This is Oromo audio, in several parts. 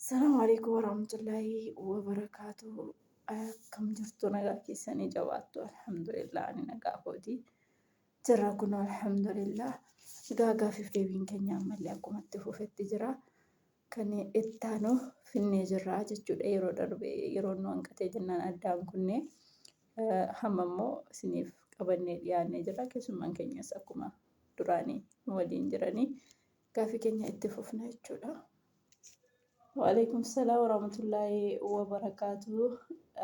Salaamu alaikum warahmatullaahi wabarakaatu. Akkam jirtu nagaa keessanii jabaattu? Alhamdulillah, ani nagaa kooti. Jirra kun alhamdulillah. Egaa gaafiif deebiin keenya ammallee akkuma itti fufetti jira. Kan ittaanu finnee jirra jechuudha. Yeroo darbe yeroo nu hanqatee jennaan addaan kunnee hamma immoo isiniif qabannee dhiyaannee jirra. Keessummaan keenyas akkuma duraanii nu waliin jiranii gaafii keenya itti fufna jechuudha. Waalaikum salaam warahmatullaahi wabarakaatu.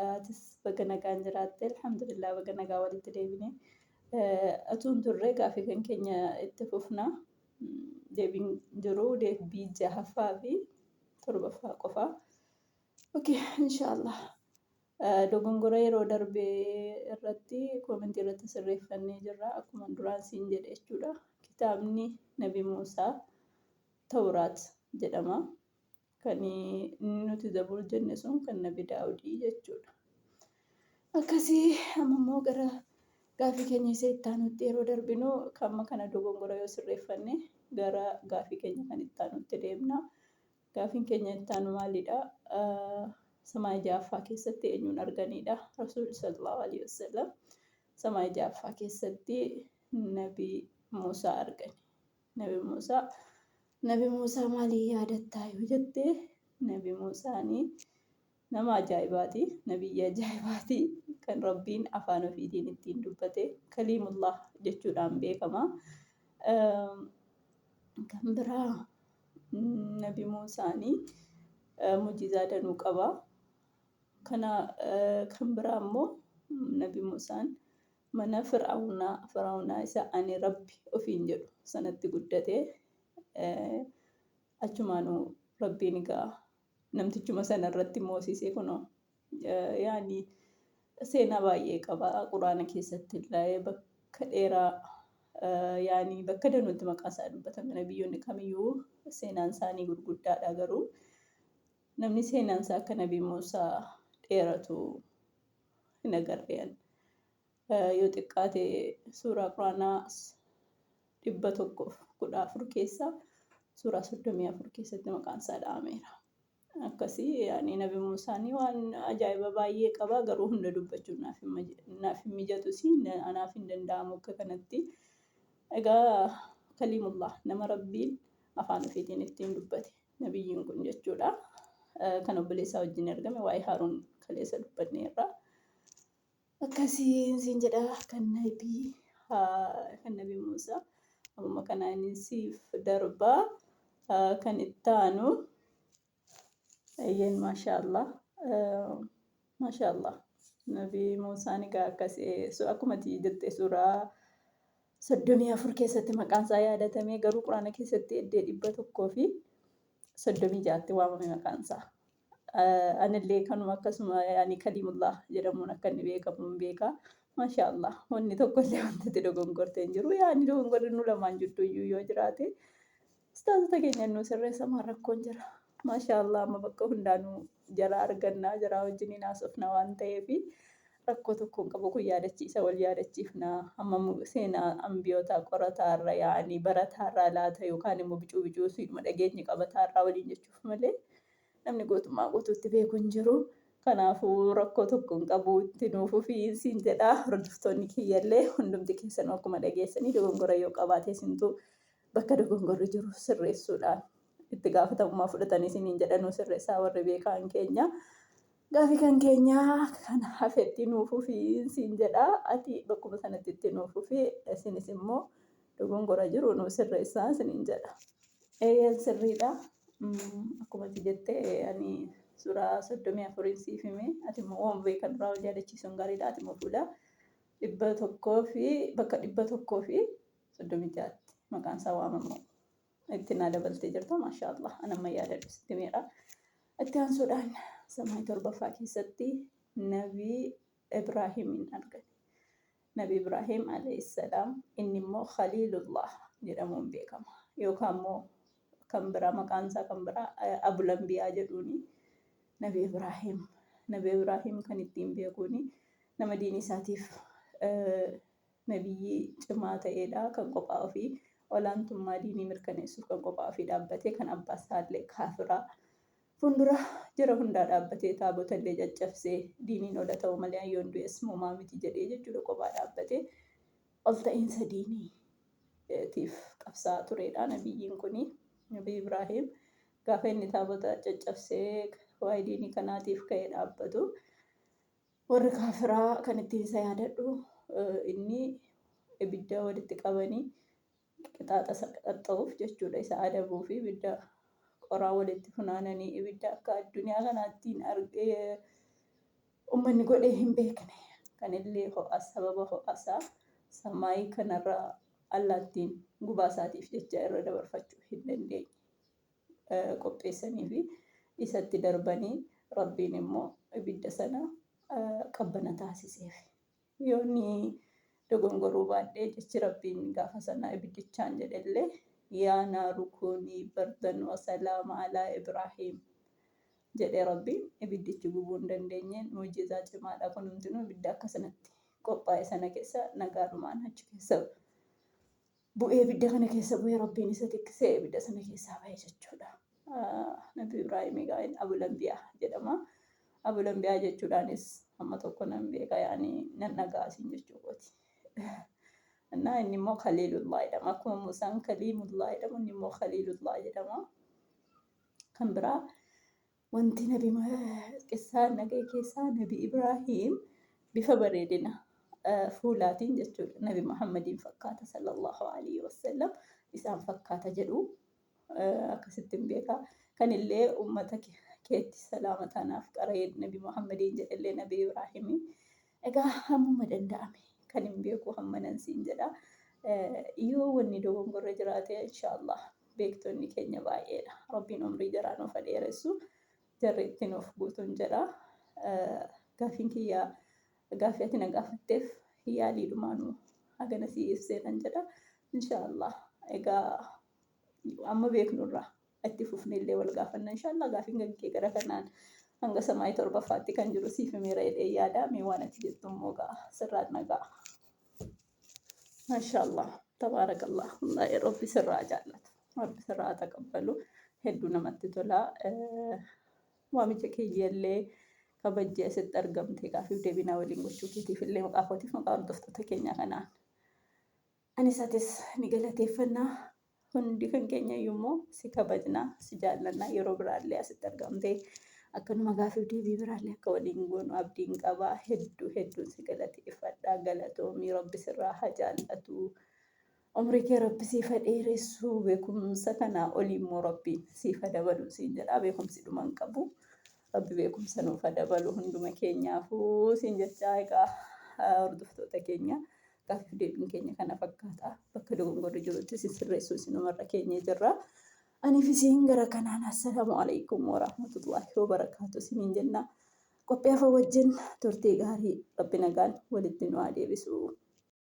Atis baga nagaan jiraatte. Alhamdulillah, baga nagaa walitti deebine. Atuun turre gaafii kan keenya itti fufna. Deebiin jiru deebii jahaffaa fi torbaffaa qofa. Okay, inshallah. Dogongora yeroo darbe irratti koomentii irratti sirreeffannee jirra. Akkuma duraan siin jedhe jechuudha. Kitaabni Nabi Muusaa Tawraat jedhama. Kan nuti Zabuur jenne sun kan Nabi Daawudii jechuudha. Akkasii amma immoo gara gaafii keenya isa itti aanutti yeroo darbinu kan kana dogongora yoo sirreeffanne gara gaafii keenya kan itti aanutti deemna. Gaafiin keenya itti aanu maalidha? Samaa ja'affaa keessatti eenyuun arganidha? Rasuulli sallallahu alaihi wasallam samaa ja'affaa keessatti Nabi Muusaa argani. Nabi Muusaa Nabi Muusaa maalii yaadattaa yoo jette, Nabi Muusaanii nama ajaa'ibaati. Nabiyyi ajaa'ibaati. Kan Rabbiin afaan ofiitiin ittiin dubbate Kaliimullah jechuudhaan beekama. Kan biraa Nabi Muusaanii mujizaa danuu qaba. Kana kan biraa immoo Nabi Muusaan mana Fir'aawnaa isa ani Rabbi ofiin jedhu sanatti guddate. Achumaanuu Rabbiin egaa namtichuma sana irratti moosisee kunoo yaani seenaa baay'ee qaba. Quraana keessatti illee bakka dheeraa yaani bakka danuutti maqaa isaa dubbatame. Nabiyyoonni kamiyyuu seenaan isaanii gurguddaadha, garuu namni seenaan isaa akka Nabii Muusaa dheeratu hin agarreen. Yoo xiqqaate suuraa Quraanaa 114 keessaa suuraa 34 keessatti maqaan isaa dha'ameera. Akkasii yaani Nabi Muusaan waan ajaa'iba baay'ee qaba, garuu hunda dubbachuun naaf hin mijatus, anaaf hin danda'amu akka kanatti. Egaa Kaliimullah, nama Rabbiin afaan ofiitiin ittiin dubbate nabiyyiin kun jechuudha. Kan obboleessaa wajjin argame waa'ee Haaruun kaleessa dubbanneerra. Akkasiin siin jedha kan Nabii Muusaa. Ammuma kanaan siif darbaa kan itti aanu. Eeyyeen, maashaallah. Maashaallah. Nabii Muusaan egaa akkasii akkuma ati jette suuraa 34 keessatti maqaan isaa yaadatamee, garuu Quraana keessatti iddoo 136tti waamame maqaan isaa. Anillee kanuma akkasuma yaani Kaliimullah jedhamuun akka inni beekamu hin beeka. Maashaallah, wanni tokkollee wanti itti dogongorte hin jiru. Yaani dogongorri nu lamaan jidduu iyyuu yoo jiraate ustaazota keenya nu sirreessa, maal rakkoon jira. Maashaallah, amma bakka hundaanuu jara argannaa, jara wajjiniin haasofna waan ta'eefi rakkoo tokko hin qabu. Kun yaadachiisa, wal yaadachiifna. Amma seenaa ambiyootaa qorataarra yaa'anii barataarraa laata yookaan immoo bicuu bicuu siidhuma dhageenye qabataarraa waliin jechuuf malee namni guutummaa guutuutti beeku hin jiru. Kanaafuu rakkoo tokko hin qabu, itti nuuf fufii siin jedha. Hordoftoonni kiyyallee hundumti keessanuu akkuma dhageessanii dogongora yoo qabaate isintu bakka dogongorri jiru sirreessuudhaan itti gaafatamummaa fudhatanii isiniin jedhanuu sirreessaa warri beekaan keenya. Gaafii kan keenya kan hafetti nuuf fufii siin jedha. Ati bakkuma sanatti itti nuuf fufii, isinis immoo dogongora jiru nuu sirreessaa isiniin jedha. Eeyyeen, sirriidha. Akkuma ati jette ani suuraa 34n siif hime. Ati immoo waan beekan irraa wal yaadachiisuun gaariidha. Ati immoo fuula 100 fi bakka 136tti maqaan isaa waamamu itti naa dabaltee jirta. Maashaallah, ani amma yaadadhu sitti himeera. Itti aansuudhaan samaa torbaffaa keessatti Nabii Ibraahimiin argame. Nabi Ibraahim alayhi salaam inni immoo Khaliilullah jedhamuun beekama. Yookaan immoo kan biraa maqaan isaa kan biraa Abul Anbiyaa jedhuuni Nabi Ibraahim. Nabi Ibraahim kan ittiin beekuuni nama diinii isaatiif nabiyyii cimaa ta'edha. Kan kophaa ofii olaantummaa diinii mirkaneessuuf kan kophaa ofii dhaabbatee, kan abbaa isaallee kaafiraa Fuuldura jara hundaa dhaabbatee taabota illee caccabsee diiniin ola ta'u malee yoon du'es moomaa miti jedhee jechuudha kophaa dhaabbatee ol ta'iinsa diiniitiif qabsaa'aa turedha nabiyyiin kuni. Nabi Ibraahim gaafa inni taabota caccabsee waa'ee diinii kanaatiif ka'ee dhaabbatu warri kaafiraa kan ittiin isa yaadadhu inni ibidda walitti qabanii qixaaxa isa qaxxa'uuf jechuudha isa adabuu fi ibidda qoraa walitti funaananii ibidda akka addunyaa kanaattiin argee ummanni godhee hin beekne kan illee ho'a sababa ho'asaa samaayii kanarra allaattiin gubaa isaatiif jecha irra dabarfachuu hin dandeenye qopheessanii fi isatti darbanii Rabbiin immoo ibidda sana qabbana taasiseef. Yoo inni dogongoruu baadhee jechi Rabbiin gaafa sana ibiddichaan jedhellee yaa naaru kuunii bardan wa salaama alaa Ibraahiim jedhee Rabbiin ibiddichi gubuu hin dandeenye mu'jizaa cimaadha kun hundinuu ibidda akka sanatti qophaa'e sana keessa nagaadhumaan achi keessa bu'ee ibidda kana keessa bu'ee Rabbiin isa tiksee ibidda sana keessaa ba'e jechuudha. Nabi Ibraahim egaa Abul Anbiyaa jedhama. Abul Anbiyaa jechuudhaanis amma tokko nan beeka yaani nan dhaga'a siin jechuu kooti. Innaa inni immoo Khaliilullah jedhama. Akkuma Musaan Kaliimullah jedhamu inni immoo Khaliilullah jedhama. Kan biraa wanti nabi qissaan naga'e keessaa Nabi Ibraahim bifa bareedina fuulaatiin jechuudha. Nabi Muhammadiin fakkaata sallallahu alaihi wasallam isaan fakkaata jedhu akkasitti hin beeka. Kanillee uummata keetti salaamata naaf qara'ee Nabi Muhammadiin jedhellee Nabi Ibraahimii. Egaa hammuma danda'ame kan hin beeku hammanan siin jedha. Yoo wanni dogongorra jiraate inshaallah beektonni keenya baay'eedha. Rabbiin umrii jaraa nuuf haa dheeressu. Jarri itti nuuf guutuun jedha. Gaaffiin kiyya gaaffii ati na gaafatteef yaaliidhumaanuu hagana sii ibseeran jedha. Inshaallah egaa amma beeknurraa itti fufnellee wal gaafanna inshaallah gaaffiin kan kee gara kanaan hanga samaayii torbaffaatti kan jiru siif himeera jedhee yaada. Mee waan ati jettu immoo gaa sirraan nagaa. Maashaallah tabaarakallah wallahi rabbi sirraa jaallatu rabbi sirraa taqabbalu hedduu namatti tola waamicha keeyyallee kabajjee asitti argamte gaafiif deebinaa waliin gochuu keetiif illee maqaa kootiif maqaa hordoftoota keenyaa kanaan anis atis ni galateeffannaa Hundi kan keenya iyyuu immoo si kabajna, si jaallanna. Yeroo biraallee asitti argamtee akkanuma gaaffiif deebii biraallee akka waliin goonu abdiin qaba. Hedduu hedduun si galateeffadha. Galatoomii Rabbi sirraa haa jaallatu. Umrii kee Rabbi siif haa dheeressu. Beekumsa kanaa olii immoo Rabbiin siif haa dabalu siin jedha. Beekumsi dhuma hin qabu. Rabbi beekumsa nuuf haa dabalu hunduma keenyaafuu siin jechaa egaa hordoftoota keenya. Gaaffiif deebiin keenya kana fakkaata. Bakka dogongorri jirutti isin sirreessuu isinumarra keenyee jirra. Aniif isin gara kanaan assalaamu alaikum warahmatullahi wabarakaatu isiniin jenna. Qophii hafa wajjin turtii gaarii Rabbi nagaan walitti nu haa deebisu.